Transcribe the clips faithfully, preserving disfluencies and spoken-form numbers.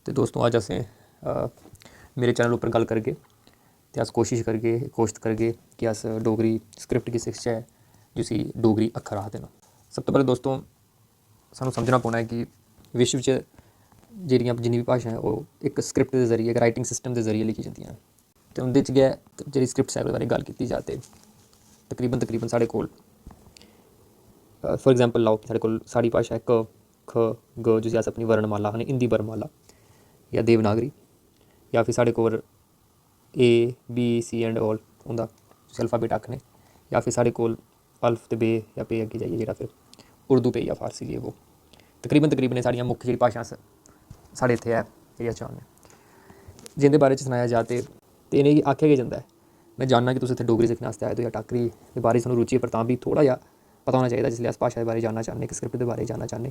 ते दोस्तों, अज्ज असें, अ, मेरे चैनल उप्पर गल्ल करगे ते अस कोशिश करगे, कोशत करगे कि अस डोगरी स्क्रिप्ट गी सिखचै, जिसी डोगरी अक्खर आखदे न। सब तो पैह्लें दोस्तों, सानूं समझना पौना ऐ कि विश्व च जेह्ड़ियां, जिन्नी बी भाशां ऐ, ओह् इक स्क्रिप्ट दे जरिए, इक राइटिंग सिस्टम दे जरिए लिखी जंदियां न। ते उं'दे च गै जेह्ड़ी स्क्रिप्ट ऐ, ओह्दे बारे गल्ल कीती जा ते तकरीबन, तकरीबन साढ़े कोल, अ, for example लाओ कि साढ़े कोल, साढ़ी भाशा ऐ क, ख, ग, जिसी अस अपनी वर्णमाला आखने, हिंदी वर्णमाला, जां देवनागरी, जां फिर साढ़े कोल A, B, C and all होंदा, जिसी alphabet आखने, जां फिर साढ़े कोल अल्फ ते बे जां पे अग्गें जाइयै जेह्ड़ा फिर उर्दू पे जां फारसी जे वो। तकरीबन, तकरीबन एह् साढ़ियां मुक्ख जेह्ड़ी भाशां अस, साढ़े इत्थै ऐ, जेह्ड़ी अस जानने। जिं'दे बारे च सनाया जा ते, ते इ'नेंगी आखेआ गै जंदा ऐ। में जानना कि तुस इत्थै डोगरी सिक्खने आस्तै आए दे ओ जां टाकरी दे बारे च थुहानूं रुचि ऐ, पर तां बी थोह्ड़ा जेहा पता होना चाहिदा जिसलै अस भाशा दे बारे च जानना चाह्न्ने, इक स्क्रिप्ट दे बारे च जानना चाह्न्ने,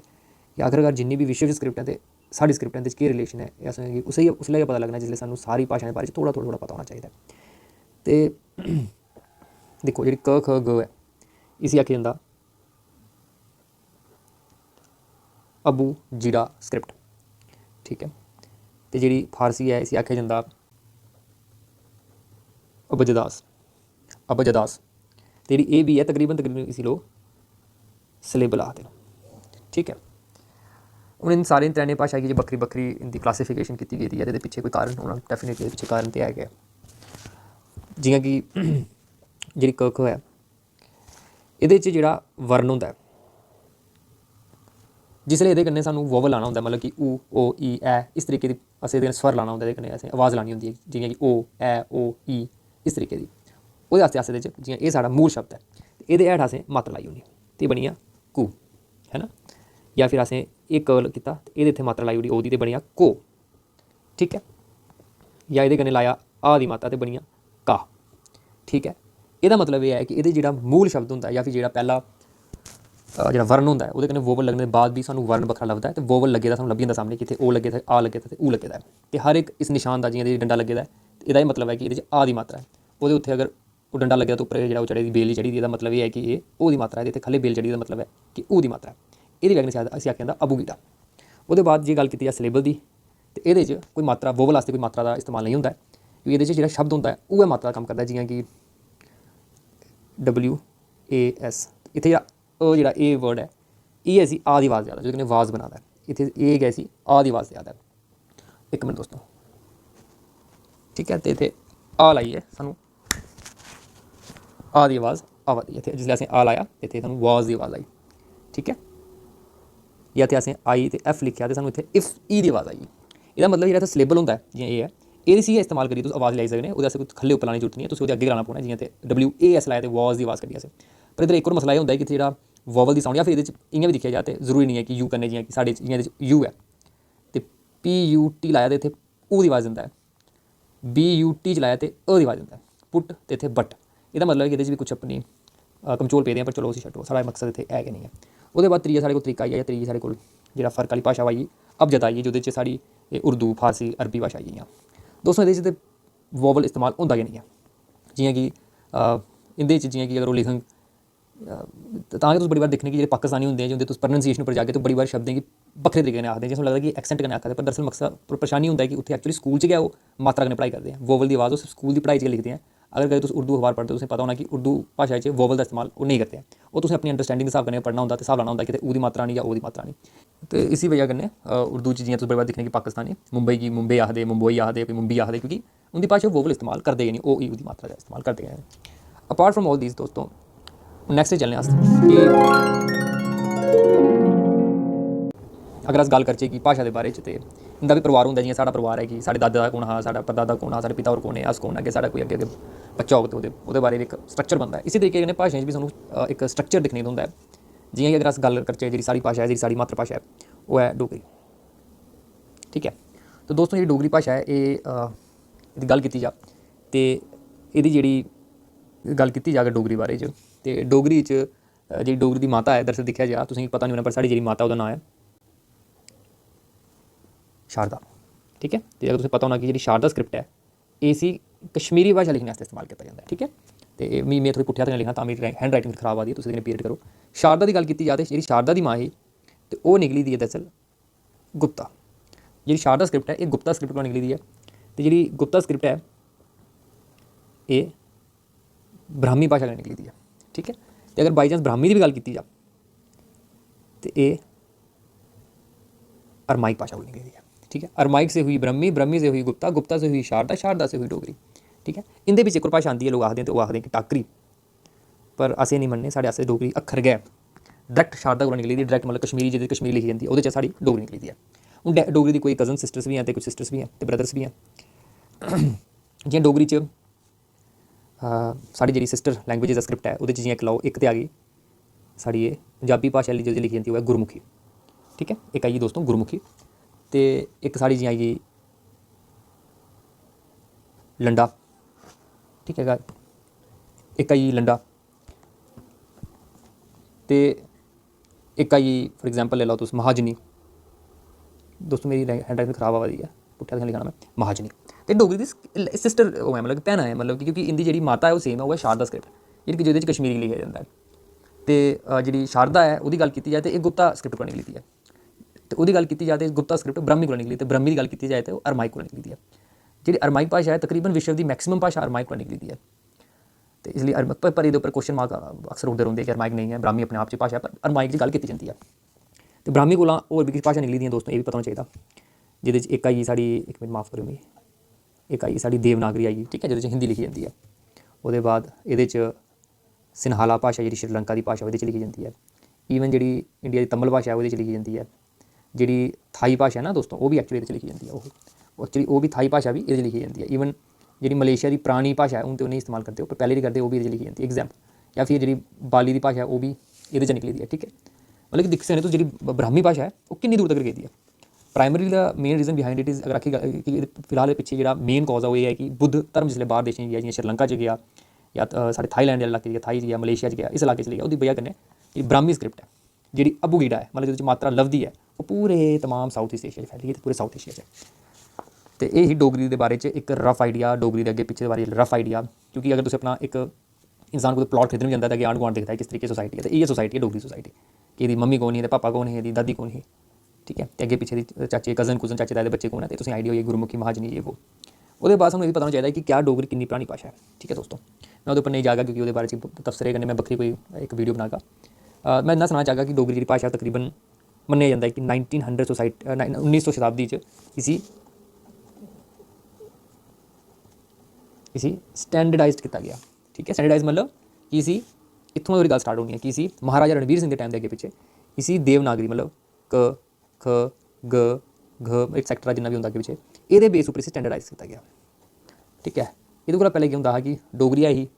कि आखिरकार जिन्नी बी विश्व च स्क्रिप्ट ऐ ते साढ़ी स्क्रिप्ट ऐ, इं'दे च केह् रिलेशन ऐ, एह् असेंगी उस्सै, उसलै गै पता लग्गना जिसलै सानूं सारी भाशाएं दे बारे च थोह्ड़ा, थोह्ड़ा, थोह्ड़ा पता होना चाहिदा ऐ। ते दिक्खो, जेह्ड़ी क, ख, ग ऐ, इसी आखेआ जंदा अबू जीरा स्क्रिप्ट, ठीक ऐ। ते जेह्ड़ी फारसी ऐ, इसी आखेआ जंदा अबजदास, अबजदास। ते जेह्ड़ी A B ऐ, तकरीबन, तकरीबन इसी लोक सिलेबल आखदे न, ठीक ऐ। हून इन सारें त्रैनें भाशा गी जे बक्खरी बक्खरी इं'दी क्लासिफिकेशन कीती गेदी ऐ, ते एह्दे पिच्छें कोई कारण होना, डेफिनेटली एह्दे पिच्छें कारण ते है गै ऐ। जि'यां कि जेह्ड़ी क, ख ऐ, एह्दे च जेह्ड़ा वर्ण होंदा ऐ, जिसलै एह्दे कन्नै सानूं वोवल लाना होंदा ऐ, मतलब कि ऊ, ओ, ई, ऐ, इस तरीके दी असें एह्दे कन्नै स्वर लाना होंदा ऐ, एह्दे कन्नै असें आवाज़ लानी होंदी ऐ, जि'यां कि ओ, ऐ, ओ, ई, इस तरीके दी। ओह्दे आस्तै अस एह्दे च, जि'यां एह् साढ़ा मूल शब्द ऐ, ते एह्दे हैठ असें मात्रा लाई ओड़नी, ते बनी गेआ कू, है ना? जां फिर असें एह् क कीता ते एह्दे इत्थै मात्रा लाई ओड़ी, ओ दी, ते बनी गेआ को, ठीक ऐ। जां एह्दे कन्नै लाया आ दी मात्रा ते बनी गेआ का, ठीक ऐ। एह्दा मतलब एह् ऐ कि एह्दे जेह्ड़ा मूल शब्द होंदा ऐ जां फिर जेह्ड़ा पैह्ला, अ, जेह्ड़ा वर्ण होंदा ऐ, ओह्दे कन्नै वोवल लग्गने दे बाद बी सानूं वर्ण बक्खरा लभदा ऐ, ते वोवल लग्गे दा सानूं लब्भी जंदा सामनै कि इत्थै ओ लग्गे दा, आ लग्गे दा ते ऊ लग्गे दा ऐ। ते हर इक इस नशान दा, जि'यां एह्दे डंडा लग्गे दा ऐ, ते एह्दा एह् मतलब ऐ कि एह्दे च आ दी मात्रा ऐ। ओह्दे उत्थै अगर ओह् डंडा लग्गे दा, ते उप्पर जेह्ड़ा ओह् चढ़े दी, बेल चढ़ी दी, एह्दा मतलब एह् ऐ कि एह् ओ दी मात्रा ऐ, ते इत्थै ख'ल्ले बेल चढ़ी दी, एह्दा मतलब ऐ कि ऊ दी मात्रा ऐ। एह्दी वजह कन्नै इसी आख-, इसी आखेआ जंदा अबू गीता। ओह्दे बाद जे गल्ल कीती जा सिलेबल दी, ते एह्दे च कोई मात्रा, वोवल आस्तै कोई मात्रा दा इस्तेमाल नेईं होंदा ऐ, क्योंकि एह्दे च जेह्ड़ा शब्द होंदा ऐ, उ'ऐ मात्रा दा कम्म करदा ऐ। जि'यां कि W A S, इत्थै जेह्ड़ा अ, जेह्ड़ा एह् वर्ड ऐ, एह् ऐ इसी आ दी आवाज़ देआ दा, जेह्दे कन्नै वाज बना दा ऐ। इत्थै एह् गै इसी आ दी आवाज़ देआ दा ऐ। इक मिनट दोस्तो, ठीक ऐ, ते इत्थै आ लाइयै सानूं आ दी आवाज़ आवा दी ऐ। इत्थै जिसलै असें आ लाया, ते इत्थै सानूं वाज दी आवाज़ आई, ठीक ऐ। जां इत्थै असें आई ते F लिखेआ, ते सानूं इत्थै इफ, ई दी आवाज़ आई। एह्दा मतलब जेह्ड़ा इत्थै सिलेबल होंदा ऐ, जि'यां एह् ऐ, एह् इसी गै इस्तेमाल करियै तुस आवाज़ लेई सकदे ओ, ओह्दे आस्तै कोई थल्ले उप्पर लाने दी जरूरत निं ऐ, तुस ओह्दे अग्गें गै लाना पौना ऐ। जि'यां इत्थै W A S लाया ते वाज दी आवाज़ कड्ढी असें। पर इद्धर इक होर मसला एह् होंदा ऐ कि इत्थै जेह्ड़ा वावल दी साउंड, जां फिर एह्दे च इ'यां बी दिक्खेआ जा ते जरूरी निं ऐ कि यू कन्नै, जि'यां कि साढ़े च, जि'यां एह्दे च यू ऐ, ते P U T लाया ते इत्थै ऊ दी आवाज़ दिंदा ऐ, B U T च लाया ते अ दी आवाज़ दिंदा ऐ, पुट ते इत्थै बट। एह्दा मतलब ऐ कि एह्दे च बी कुछ अपनी, अ, कमजोर पेदे ऐ, पर चलो उसी छड्डो, साढ़ा मकसद इत्थै है गै निं ऐ। ओह्दे बाद त्रीया साढ़े कोल तरीका आई गेआ, त्रीया साढ़े कोल जेह्ड़ा फर्क आह्ली भाशा आई गेई, अबजद आई गेई, जेह्दे च साढ़ी एह् उर्दू, फारसी, अरबी भाशा आई गेइयां। दोस्तो, एह्दे च ते वावल इस्तेमाल होंदा गै निं ऐ। जि'यां कि, अ, इं'दे च जि'यां कि अगर ओह् लिखङ, अ, ते तां गै तुस बड़ी बार दिक्खने कि जेह्ड़े पाकिस्तानी होंदे ऐ, जे उं'दे तुस प्रोनाउंसिएशन उप्पर जागे, ते बड़ी बार शब्दें गी बक्खरे तरीके कन्नै आखदे, जि'यां तुसें लगदा कि एक्सेंट कन्नै आखा दे, पर दरअसल मकसद, पर परेशानी होंदा ऐ कि उत्थै actually स्कूल च गै ओह् मात्रा कन्नै पढ़ाई करदे ऐ। वावल दी आवाज़ ओह् सिर्फ स्कूल दी पढ़ाई च गै लिखदे ऐ। अगर कदें तुस उर्दू अखबार पढ़दे ओ, तुसें पता होना कि उर्दू भाशा च वावल दा इस्तेमाल ओह् नेईं करदे ऐ। ओह् तुसें अपने अंडरस्टैंडिंग दे स्हाब कन्नै पढ़ना होंदा ते स्हाब लाना होंदा कि इत्थै ऊ दी मात्रा आनी जां ओ दी मात्रा आनी। ते इसी बजह कन्नै, अ, उर्दू च जि'यां तुस बड़ी बार दिक्खने कि पाकिस्तानी मुंबई गी मुंबे आखदे, मुंबई आखदे, कोई मुंबी आखदे, क्योंकि उं'दी भाशा वावल इस्तेमाल करदे गै निं, ओ, ई, ऊ दी मात्रा दा इस्तेमाल करदे गै निं। Apart from all these दोस्तो, नैक्स्ट चलने अस कि अगर अस गल्ल करचै कि भाशा दे बारे च, ते इं'दा बी परोआर होंदा, जि'यां साढ़ा परोआर ऐ कि साढ़े दादा दा कु'न हा, साढ़ा परदादा कु'न हा, साढ़े पिता होर कु'न हे, अस कु'न, अग्गें साढ़ा कोई अग्गें, अग्गें बच्चा होग ते ओह्दे, ओह्दे बारे च इक स्ट्रक्चर बनदा ऐ। इस्सै तरीके कन्नै भाशाएं च बी सानूं, अ, इक स्ट्रक्चर दिक्खने गी थ्होंदा ऐ। जि'यां कि अगर अस गल्ल करचै जेह्ड़ी साढ़ी भाशा ऐ, जेह्ड़ी साढ़ी मात्तर भाशा ऐ, ओह् ऐ डोगरी। ठीक ऐ, ते दोस्तो, जेह्ड़ी डोगरी भाशा ऐ, एह्, अ, एह्दी गल्ल कीती जा, ते एह्दी जेह्ड़ी गल्ल कीती जा अगर डोगरी बारे च, ते डोगरी च, अ, जेह्ड़ी डोगरी दी माता ऐ, दरअसल दिक्खेआ जा, तुसेंगी पता निं होना, पर साढ़ी जेह्ड़ी माता, ओह्दा नांऽ ऐ शारदा। ठीक ऐ, ते अगर तुसें पता होना कि जेह्ड़ी शारदा स्क्रिप्ट ऐ, इसी कश्मीरी भाशा लिखने आस्तै इस्तेमाल कीता जंदा ऐ। ठीक ऐ, ते एह् मी, में थोह्ड़ी पुट्ठे हत्थ कन्नै लिखना, तां मेरी हैंड राइटिंग खराब आ दी ऐ, तुस एह्दे कन्नै बेयर करो। शारदा दी गल्ल कीती जा, ते जेह्ड़ी शारदा दी मां ही, ते ओह् निकली दी ऐ दरअसल गुप्ता। जेह्ड़ी शारदा स्क्रिप्ट ऐ, एह् गुप्ता स्क्रिप्ट कोला निकली दी ऐ। ते जेह्ड़ी गुप्ता स्क्रिप्ट ऐ, एह् ब्राह्मी भाशा कन्नै निकली दी ऐ। ठीक ऐ, ते अगर बाई चांस ब्राह्मी दी बी गल्ल कीती जा, ते एह् अरमाइक भाशा कोला निकली दी ऐ। ठीक ऐ, अरमाइक से हुई ब्रह्मी, ब्रह्मी से हुई गुप्ता, गुप्ता से हुई शारदा, शारदा से हुई डोगरी। ठीक ऐ, इं'दे बिच्च इक होर भाशा आंदी ऐ, लोक आखदे न, ते ओह् आखदे कि टाकरी, पर अस एह् निं मन्नने। साढ़े आस्तै डोगरी अक्खर गै डायरैक्ट शारदा कोला निकली दी, डायरैक्ट, मतलब, कश्मीरी, जेह्ड़ी कश्मीरी लिखी जंदी, ओह्दे च साढ़ी डोगरी निकली दी ऐ। हून डै-, डोगरी दी कोई कज़न सिस्टर्स बी हैन ते कुछ सिस्टर्स बी हैन ते ब्रदर्स बी हैन। जि'यां डोगरी च, अ, साढ़ी जेह्ड़ी सिस्टर लैंग्वेज दा स्क्रिप्ट ऐ, ओह्दे च जि'यां इक लैओ, इक ते आ गई साढ़ी एह् पंजाबी भाशा आह्ली जेह्ड़ी लिखी जंदी, ओह् ऐ गुरमुखी। ठीक ऐ, इक आई गेई दोस्तो गुरमुखी, ते इक साढ़ी जि'यां आई गेई लंडा, ठीक ऐ, इक आई गेई लंडा, ते इक आई गेई, फॉर एग्जांपल, लेई लैओ तुस महाजनी। दोस्तो, मेरी हैंड राइटिंग खराब आवा दी ऐ, पुट्ठा लिखना में, महाजनी। ते डोगरी दी सिस्टर ओह् ऐ, मतलब कि भैनां ऐ, मतलब कि, क्योंकि इं'दी जेह्ड़ी माता ऐ, ओह् सेम ऐ, ओह् ऐ शारदा स्क्रिप्ट, जेह्ड़ी कि, जेह्दे च कश्मीरी लिखेआ जंदा ऐ। ते, अ, जेह्ड़ी शारदा ऐ, ओह्दी गल्ल कीती जाए ते एह् गुप्ता स्क्रिप्ट कोला निकली दी ऐ। ते ओह्दी गल्ल कीती जाए ते गुप्ता स्क्रिप्ट ब्राह्मी कोला निकली, ते ब्राह्मी दी गल्ल कीती जाए ते ओह् अरमाइक कोला निकली दी ऐ। जेह्ड़ी अरमाइक भाशा ऐ, तकरीबन विश्व दी मैक्सिमम भाशा अरमाइक कोला निकली दी ऐ। ते इसलेई अरम-, पर, पर एह्दे उप्पर क्वेश्चन मार्क अक्सर उठदे रौंह्दे कि अरमाइक नेईं ऐ, ब्राह्मी अपने आप च भाशा ऐ, पर अरमाइक दी गल्ल कीती जंदी ऐ। ते ब्राह्मी कोला होर बी किश भाशा निकली दियां दोस्तो, एह् बी पता होना चाहिदा, जेह्दे च इक आई गेई साढ़ी, इक मिनट, माफ करेओ मिगी, इक आई गेई साढ़ी देवनागरी आई गेई, ठीक ऐ, जेह्दे च हिंदी लिखी जंदी ऐ। ओह्दे बाद एह्दे च सिन्हाला भाशा, जेह्ड़ी श्रीलंका दी भाशा, ओह्दे च लिखी जंदी ऐ। इवन जेह्ड़ी इंडिया दी तमिल भाशा ऐ, ओह्दे च लिखी जंदी ऐ। जेह्ड़ी थाई भाशा ऐ ना दोस्तो, ओह् बी एक्चुअली एह्दे च लिखी जंदी ऐ। ओह्, ओह् एक्चुअली ओह् बी थाई भाशा बी एह्दे च लिखी जंदी ऐ। इवन जेह्ड़ी मलेशिया दी परानी भाशा ऐ, हून ते ओह् नेईं इस्तेमाल करदे, ओह्, पर पैह्लें दी करदे, ओह् बी एह्दे च लिखी जंदी ऐ। एग्जाम, जां फ्ही जेह्ड़ी बाली दी भाशा ऐ, ओह् बी एह्दे च निकली दी ऐ, ठीक ऐ। मतलब कि दिक्खी सकने तुस, जेह्ड़ी ब-, ब्राह्मी भाशा ऐ, ओह् किन्नी दूर तगर गेदी ऐ। प्राइमरी दा main reason behind it is, अगर आखी ग-, कि फिलहाल पिच्छे जेह्ड़ा मेन कॉज ऐ, ओह् एह् ऐ कि बुद्ध धर्म जिसलै बाह्र देशें च गेआ, जि'यां श्रीलंका च गेआ, जां, अ, साढ़े थाईलैंड दे इलाके च गेआ, थाई च गेआ, मलेशिया च गेआ, इस इलाके च गेआ, ओह्दी बजह कन्नै जेह्ड़ी ब्राह्मी स्क्रिप्ट ऐ, जेह्ड़ी अबुगीड़ा ऐ, मतलब जेह्दे च मात्रा लभदी ऐ, ओह् पूरे तमाम साउथ ईस्ट एशिया च फैली गेई ते पूरे साउथ एशिया च। ते एह् ही डोगरी दे बारे च इक रफ आइडिया, डोगरी दे अग्गें पिच्छे दे बारे च रफ आइडिया। क्योंकि अगर तुस अपना इक इंसान कुतै प्लाट खरीदन बी जंदा ऐ ते अग्गें आंढ गुआंढ दिखदा ऐ किस तरीके सोसाइटी ऐ, ते इ'यै सोसाइटी ऐ डोगरी सोसाइटी, कि एह्दी मम्मी कौन ही, एह्दे पापा कौन हे, एह्दी दादी कौन ही, ठीक ऐ, ते अग्गें पिच्छे दी चाचे, कज़न कुज़न, चाचे ताए दे बच्चे कौन ऐ, ते तुसें आइडिया होई गेआ गुरमुखी, महाजनी, ये वो। ओह्दे बाद सानूं एह् बी पता होना चाहिदा कि क्या डोगरी किन्नी परानी भाशा ऐ, ठीक ऐ दोस्तो। में ओह्दे उप्पर नेईं जागा क्योंकि ओह्दे बारे च तबसरे कन्नै में बक्खरी कोई इक वीडियो बनागा। अ, में इन्ना सनाना चाहगा कि डोगरी जेह्ड़ी भाशा तकरीबन मन्नेआ जंदा ऐ कि नाइनटीन हंड्रेड सोसाइटी, अ, नाइन-, उन्नीस सौ शताब्दी च इसी, इसी स्टैंडर्डाइज कीता गेआ, ठीक ऐ। स्टैंडर्डाइज मतलब कि इसी, इत्थुआं ओह्दी गल्ल स्टार्ट होनी ऐ कि इसी महाराजा रणवीर सिंह दे टाइम दे अग्गें पिच्छे इसी देवनागरी, मतलब क, ख, ग, घ, एटसेट्रा जिन्ना बी होंदा अग्गें पिच्छे, एह्दे बेस उप्पर इसी स्टैंडर्डाइज कीता गेआ, ठीक ऐ। एह्दे कोला पैह्लें केह् होंदा हा कि डोगरी ऐ ही,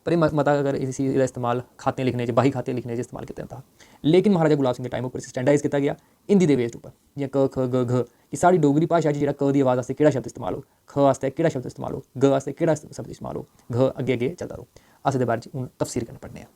पर एह् म-, मता अगर इसी, एह्दा इस्तेमाल खाते लिखने च, बही खाते लिखने च इस्तेमाल कीता जंदा हा। लेकिन महाराजा गुलाब सिंह दे टाइम उप्पर इसी स्टैंडर्डाइज कीता गेआ हिंदी दे बेस उप्पर, जि'यां क, ख, ग, घ, कि साढ़ी डोगरी भाशा च जेह्ड़ा क दी आवाज़ आस्तै केह्ड़ा शब्द इस्तेमाल होग, ख आस्तै केह्ड़ा शब्द इस्तेमाल होग, ग आस्तै केह्ड़ा शब्द इस्तेमाल होग, घ अग्गें अग्गें चलदा रौह्ग। अस एह्दे बारे च हून तफसील कन्नै पढ़ने आं।